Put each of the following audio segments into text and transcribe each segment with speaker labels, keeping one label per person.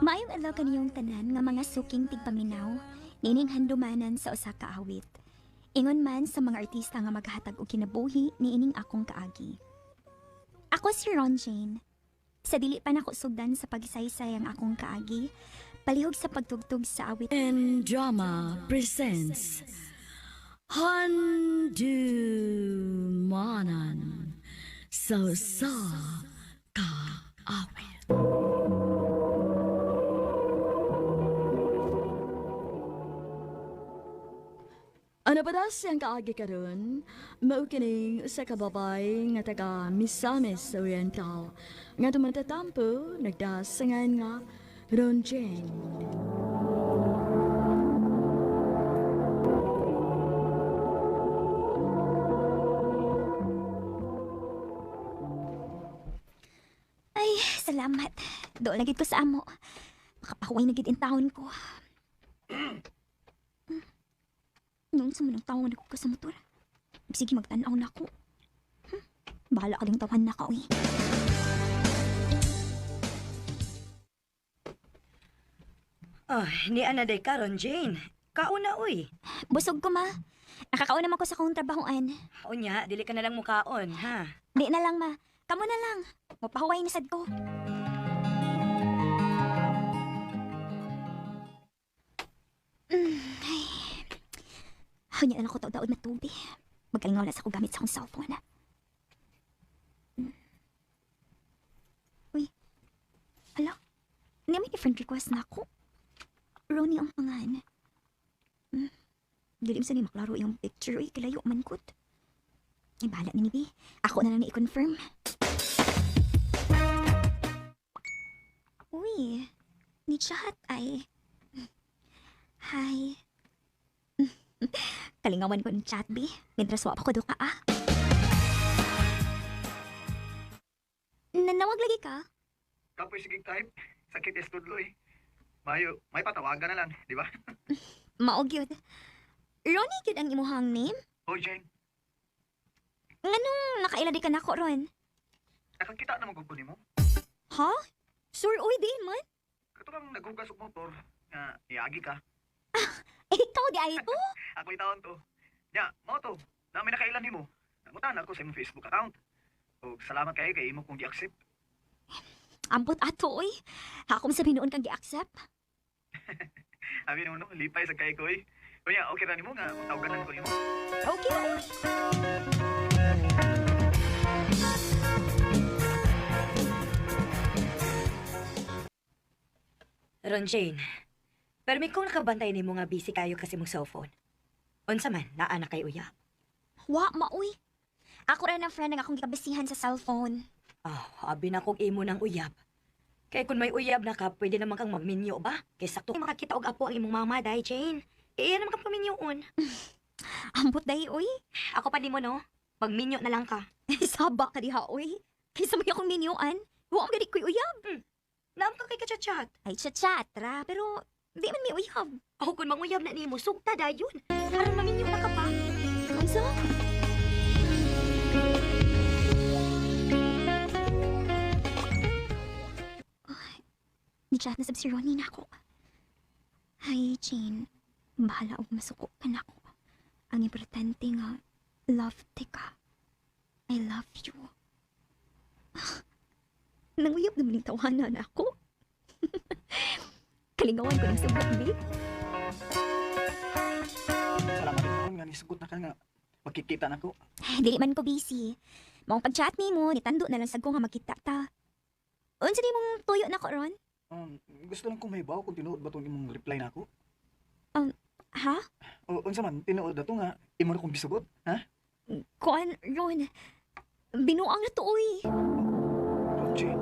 Speaker 1: Maayong adlaw kaniyong tanan nga mga suking tigpaminaw, nining handumanan sa usa ka awit. Ingon man sa mga artista nga maghatag og kinabuhi niining akong kaagi. Ako si Ron Jane. Sa dili pa nako sugdan sa pagsaysay ang akong kaagi, palihog sa pagtugtog sa awit.
Speaker 2: And Drama presents Handumanan sa Usa Ka Awit. Ano ba das ang kaagi karon? Mao kining usa ka babay nga taga Misamis Oriental nga tumatatampo nagdasangan nga Ron Jane.
Speaker 1: Ay, salamat. Doon na gid ko sa amo. Makapahuway na gid in taon ko. Noon sa manang taon ako ka sa motor. Sige, magtanaw na ako. Bahala ka ding tawahan na ka, uy.
Speaker 3: Oh, ni ana day karon, Jane. Kauna uy.
Speaker 1: Busog ko, ma. Nakakaon naman ko sa akong trabahoan.
Speaker 3: Unya, dili ka na lang mukaon, ha?
Speaker 1: Di na lang, ma. Kamo na lang. Mapahuway na sad ko. Ay. Hunya na lang ako taod-taod na tubi. Magalingaw na sa ako gamit sa akong cellphone. Uy. Ala. Niya may friend request na ako. Ronnie ang pangan. Dili sa ni maklaro yung picture. Uy, kalayo man kot. Ay, bahala na ni Bi. Ako na lang na i-confirm. Uy, ni chat ay. Hi. Kalingawan ko ng chat, Bi. Mientras wa pa ko do ka, ah. Nanawag lagi ka?
Speaker 4: Kapoy sige type. Sakit es tudloy. Mayo, may patawagan na lang, di ba?
Speaker 1: Maog yun. Ronnie gyud ang imuhang name?
Speaker 4: Oh, Jane,
Speaker 1: Nganong nakaila di ka nako ron?
Speaker 4: nakakita na magugpo nimo.
Speaker 1: Ha? Sure, uy, di man.
Speaker 4: Kato bang naghugas og motor nga iagi ka.
Speaker 1: Eh, ikaw di ay to.
Speaker 4: Ako itawon to. Nya, mao to. Na may nakailan nimo. Nangutan ako sa imong Facebook account. Og salamat kayo kay imo kong gi-accept.
Speaker 1: Ambot ato, uy. Ako sa binuon kang gi-accept.
Speaker 4: Abi no, no, lipay sa kay ko oy. Unya, okay ra nimo nga matawagan lang ko nimo.
Speaker 1: Okay, uy.
Speaker 3: Ron Jane. Pero may kung nakabantay nimo nga busy kayo kasi mong cellphone. Unsa man, naa na kay uyab.
Speaker 1: Wa, maoy. Ako ra ng friend ang akong gikabisihan sa cellphone.
Speaker 3: Ah, abi na kog imo ng uyab. Kay kung may uyab na ka, pwede naman kang magminyo ba? Kay sakto makakita og apo ang imong mama, day Jane. Kay iya naman kang paminyoon.
Speaker 1: Ambot dahi, uy.
Speaker 3: Ako pa nimo no. Magminyo na lang ka.
Speaker 1: Saba ka diha, uy. Kaysa may akong minyuan. Wa ang gani ko'y uyab.
Speaker 3: Naam ka kay kachat-chat.
Speaker 1: Ay, chat-chat, ra. Pero, di man may uyab.
Speaker 3: Ako kung manguyab na nimo, sugta dayon. Aron maminyo na ka pa.
Speaker 1: Unsa? Ay, ni-chat na sab si Ronnie na ako. Hi, Jane. Bahala og masuko ka na ako. Ang importante nga, love te ka. I love you. Nanguyab naman yung tawanan na ako. Kalingawan ko ng sugot, babe.
Speaker 4: Salamat din nga nisugot na ka nga magkikita na ko.
Speaker 1: Ay, dili man ko busy. Maong pag-chat nimo, nitando na lang sad ko nga magkita ta. Unsa di mong tuyo na ko ron?
Speaker 4: Gusto lang kong mahibaw kung tinuod ba tong imong reply nako.
Speaker 1: Ha?
Speaker 4: O unsa man tinuod na to nga imo na kong gisugot, ha?
Speaker 1: Kuan ron. Binuang na to oy.
Speaker 4: Ron Jane.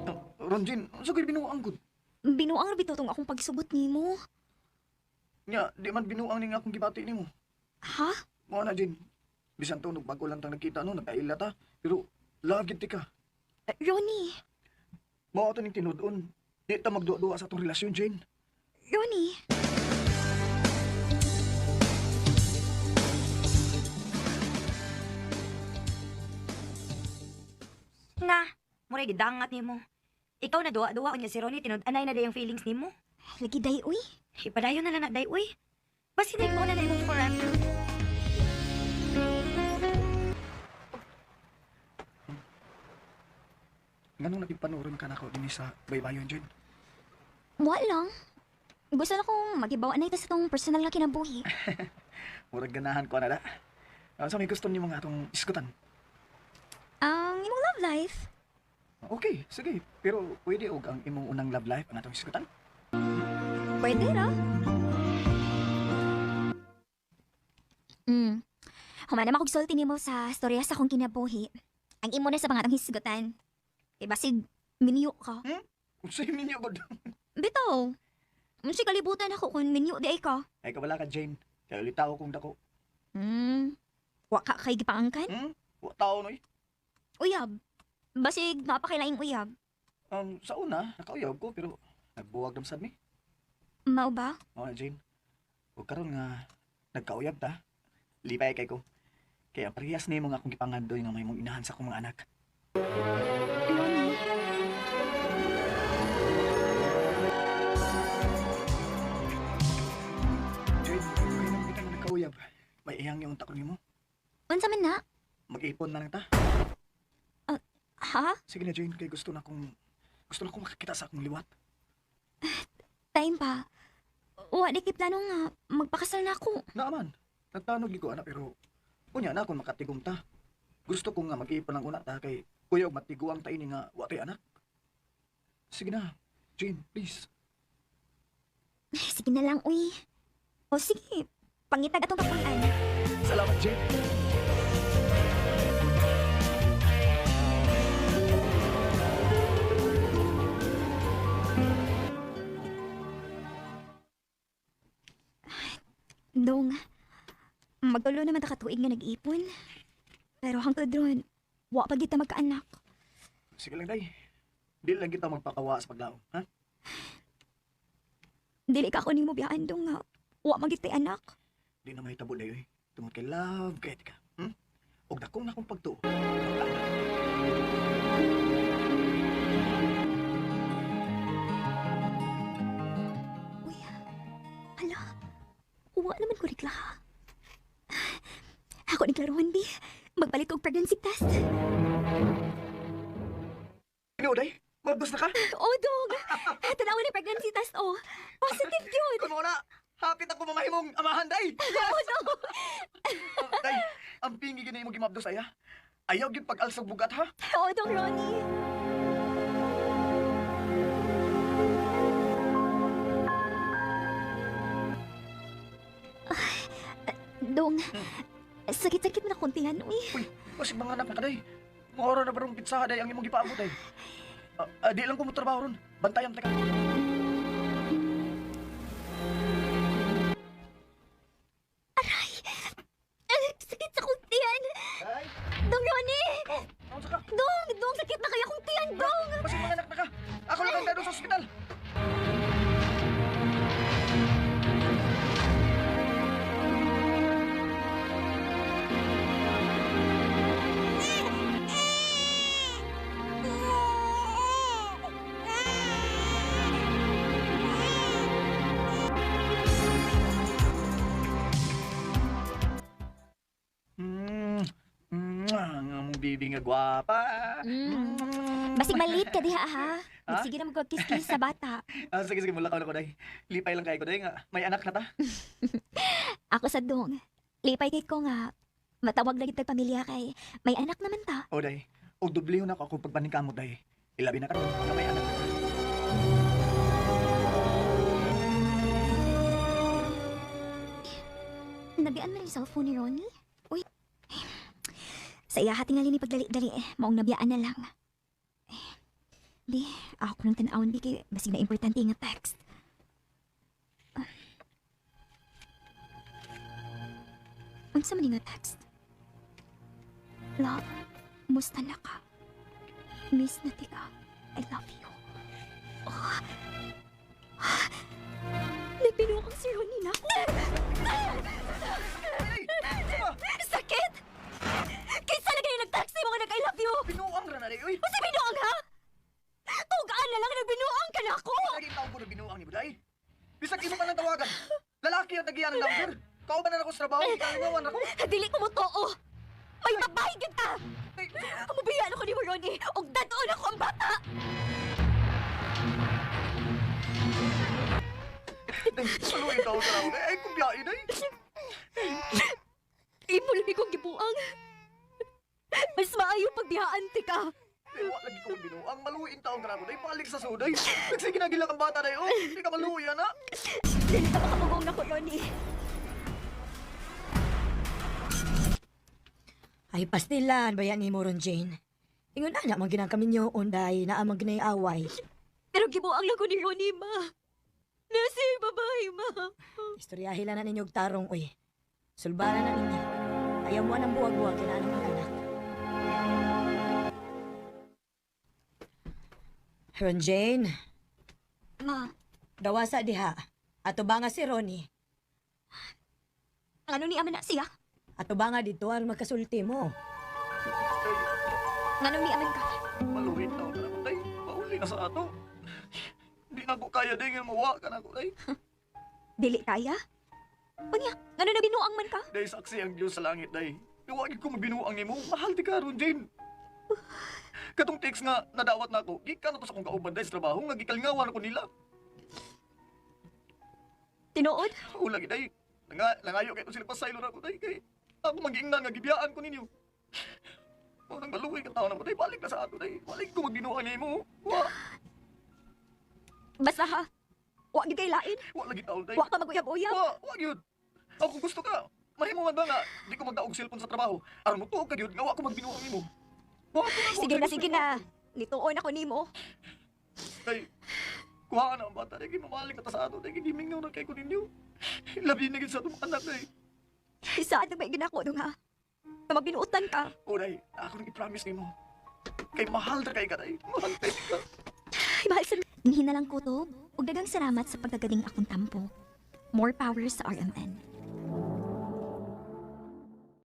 Speaker 4: Ah, Ron Jane, unsa kay binuang gud?
Speaker 1: Binuang ra bitaw tong akong pagsugot nimo.
Speaker 4: Nya, di man binuang ning akong gibati nimo.
Speaker 1: Ha?
Speaker 4: Mao na Jane. Bisan to bago lang tang nagkita no, nagkaila ta. Pero love gid ti ka.
Speaker 1: Ronnie,
Speaker 4: Mao to ning tinud-on. Di ta magduwa-duwa sa atong relasyon, Jane.
Speaker 1: Ronnie.
Speaker 3: ray gidangat nimo. Ikaw na duwa-duwa unya si Ronnie tinud-anay na day ang feelings nimo.
Speaker 1: Lagi day uy.
Speaker 3: Ipadayon na lang na day uy. Basta mo na na imong forever.
Speaker 4: Nganong naging ka nako dinhi sa baybayon, Jane?
Speaker 1: Wa lang. Gusto na kong magibawa na ito sa tong personal nga kinabuhi.
Speaker 4: Murag ganahan ko ana da. Sa may gusto nimo nga atong iskutan.
Speaker 1: Ang imong love life.
Speaker 4: Okay, sige. Pero pwede og ang imong unang love life ang atong iskutan?
Speaker 1: Pwede ra. Human na makugsulti nimo sa storya sa akong kinabuhi. Ang imo na sa mga atong hisgutan. Kay basig minyo ka.
Speaker 4: Unsay minyo gud?
Speaker 1: Bitaw. Unsay kalibutan ako kung minyo di ay ka.
Speaker 4: Ay kabala ka, Jane. Kay ulitaw kong dako.
Speaker 1: Wa ka kay gipaangkan?
Speaker 4: Hmm? Wa tao noy.
Speaker 1: Uyab. Basig napakailaing uyab.
Speaker 4: Sa una, nakauyab ko pero nagbuwag nam sad mi.
Speaker 1: Mao ba?
Speaker 4: Mao na, Jane. Ug karon nga nagkauyab ta. Lipay kay ko. Kaya parehas nimo nga akong gipangandoy nga may mong inahan sa akong mga anak.
Speaker 1: Ronnie.
Speaker 4: Jane, kay nang kita nga nagkauyab. May iyang yung takon nimo.
Speaker 1: Unsa man na?
Speaker 4: Mag-ipon na lang ta.
Speaker 1: Ha?
Speaker 4: Sige na, Jane, kay gusto na akong makakita sa akong liwat.
Speaker 1: Time pa. Wa di kay plano nga magpakasal na ako.
Speaker 4: Naaman, nagtanog ko ana pero unya na akong makatigom ta. Gusto ko nga mag-ipon lang una ta kay kuya og matiguang ta ini nga wa tay anak. Sige na, Jane, please.
Speaker 1: Sige na lang, uy. O sige, pangitag atong kapulaan.
Speaker 4: Salamat, Jane.
Speaker 1: Dong, magtulo naman ta katuig nga nag-ipon. Pero hangtod ron, wa pa kita magkaanak.
Speaker 4: Sige lang, day. Di lang kita magpakawa sa paglaom, ha?
Speaker 1: Dili ka ako nimo biyaan dong nga. Wa man gid tay anak.
Speaker 4: Di na mahitabo dayo eh. Tungod kay love, kay ka. Og dakong na akong pagtuo. Magkaanak.
Speaker 1: Uy, hala. Wa naman ko reklaha. Ako ni Klaruhan, bi. Magpalit og pregnancy test.
Speaker 4: Ano, day? Mabdos na ka?
Speaker 1: Oh, dong. Tanawa ni pregnancy test, oh. Positive yun.
Speaker 4: Kuno na, hapit ako mamahimong amahan, day!
Speaker 1: Oh, no.
Speaker 4: Day, ang pingi gini mo gimabdos ay ha? Ayaw gyud pag-alsag bugat ha?
Speaker 1: Oh, dong Ronnie. Ah, Dong, sakit-sakit mo na kontihan, uy.
Speaker 4: Uy, basig mga anak na kaday. Maura na barong pitsaha day ang imong gipaabot day. Di lang ko mo trabaho ron. Bantayan ta ka.
Speaker 1: Sakit sa kuntian.
Speaker 4: Ay,
Speaker 1: Dong Ronnie!
Speaker 4: oh, naunsa ka?
Speaker 1: Dong! Dong, sakit na kaya kong tiyan, Dong!
Speaker 4: Basig mga anak na ka. Ako lang ang dado sa ospital. Mm. Ang among bibi nga gwapa.
Speaker 1: Mm.
Speaker 4: Mm.
Speaker 1: Basig malit ka diha, ha?
Speaker 4: Ha?
Speaker 1: Sige na magkiss-kiss sa bata.
Speaker 4: Ah, sige, sige, mulakaw na ko, day. Lipay lang kayo ko, day, nga. May anak na ta.
Speaker 1: Ako sa dong. Lipay kay ko nga. Matawag lagi tag pamilya kay. May anak naman ta.
Speaker 4: O, day. O, dobliho na ako akong pagpaningkamot, day. Ilabi na ka, nga may anak na ta.
Speaker 1: Nabiyaan man yung cellphone ni Ronnie? Uy. Sa iya hatingali ni pagdali-dali eh. Maong nabiyaan na lang. Eh, di, ako nang tanawon di kay basig na importante nga text. Ah. Unsa man nga text? Love, musta na ka? Miss na tika. I love you. Oh. Ah. Nagbinuang si Ronnie na ako.
Speaker 4: Ay! Sama!
Speaker 1: Sakit! Kinsa na kayo nag-taxi mo nga nag-I love you?
Speaker 4: Binuang ra na, day, uy!
Speaker 1: Usa binuang ha?
Speaker 4: tagiyan ang number. Kauban na ako sa trabaho, ikalingawan ako.
Speaker 1: Dili ko mo too. May babae gyud ka.
Speaker 4: Ay,
Speaker 1: Mubiya ko nimo, Ronnie. Og dad-on ako ang bata.
Speaker 4: Day, maluoy taon ka na ako, day. Ay, kung biyahe, day.
Speaker 1: Imo lang kong gibuang. Mas maayo pagbihaan ti ka.
Speaker 4: Day, wa lagi ko binuang. Maluoy taon ka na ako, day. Balik sa suday. Nagsige na gilang ang bata, day. Oh, di ka maluoy, ana.
Speaker 1: Dili ka makamugong nako, Ronnie.
Speaker 3: Ay, pastilan, bayan ni mo ron, Jane. Ingon ana, man ginang kami niyo, unday, naa man ginay away.
Speaker 1: Pero gibuang lang ko ni Ronnie, ma. Nasi babae, ma.
Speaker 3: Istoryahe lang na ninyo og tarong, uy. Sulbaran na ninyo. Ayaw mo ng buwag-buwag, kinaan ang anak. Ron Jane,
Speaker 1: Ma,
Speaker 3: dawasa diha. Ato ba nga si Ronnie?
Speaker 1: ano ni aman na siya?
Speaker 3: Ato ba nga dito ang magkasulti mo?
Speaker 1: Ngano ni aman ka?
Speaker 4: Maluoy taon ka na ako, day. Pauli na sa ato. Di na ko kaya, day. Nga mawa ka na ako, day.
Speaker 1: Dili kaya? Unya, ngano na binuang man ka?
Speaker 4: Day, saksi ang Diyos sa langit, day. Iwagin ko magbinuang nimo. Mahal di ka ron, Jane. Katong text nga nadawat na ako, gikan na to sa akong kauban day sa trabaho nga gikalingawan ako nila.
Speaker 1: Tinuod?
Speaker 4: O lagi day. Nangayo kay to sila pasaylo na ako day kay ako magiingnan nga gibiyaan ko ninyo. Mao nang maluoy ka taon ako day, balik na sa ato day. Balik ko magbinuang nimo. Wa,
Speaker 1: Basta ha. Wa gid kay lain.
Speaker 4: wa lagi taon day.
Speaker 1: Wa ka maguyab-uyab.
Speaker 4: Wa, wa gyud. Ako gusto ka. Mahimo man ba nga di ko magdaog cellphone sa trabaho. Aron mo tuog ka gyud nga wa ko magbinuang nimo. Wa ko na ako,
Speaker 1: Sige
Speaker 4: day,
Speaker 1: na,
Speaker 4: gusto
Speaker 1: sige
Speaker 4: ko.
Speaker 1: na. Nituon ako nimo.
Speaker 4: Day, kuha na ang bata. Day, mamalik na ta sa ato. Day, gimingaw na kay ko ninyo. Labi na gyud sa atong anak, day.
Speaker 1: Saan na ba ginako dong ha? Na magbinuotan ka.
Speaker 4: O, day, ako nang i-promise nimo. Kay mahal na kay ka, day. Mahal kay ka.
Speaker 1: Ay, mahal sa... Hinalang kutob, ug dagang salamat sa pagkagaling akong tampo. More power sa RMN.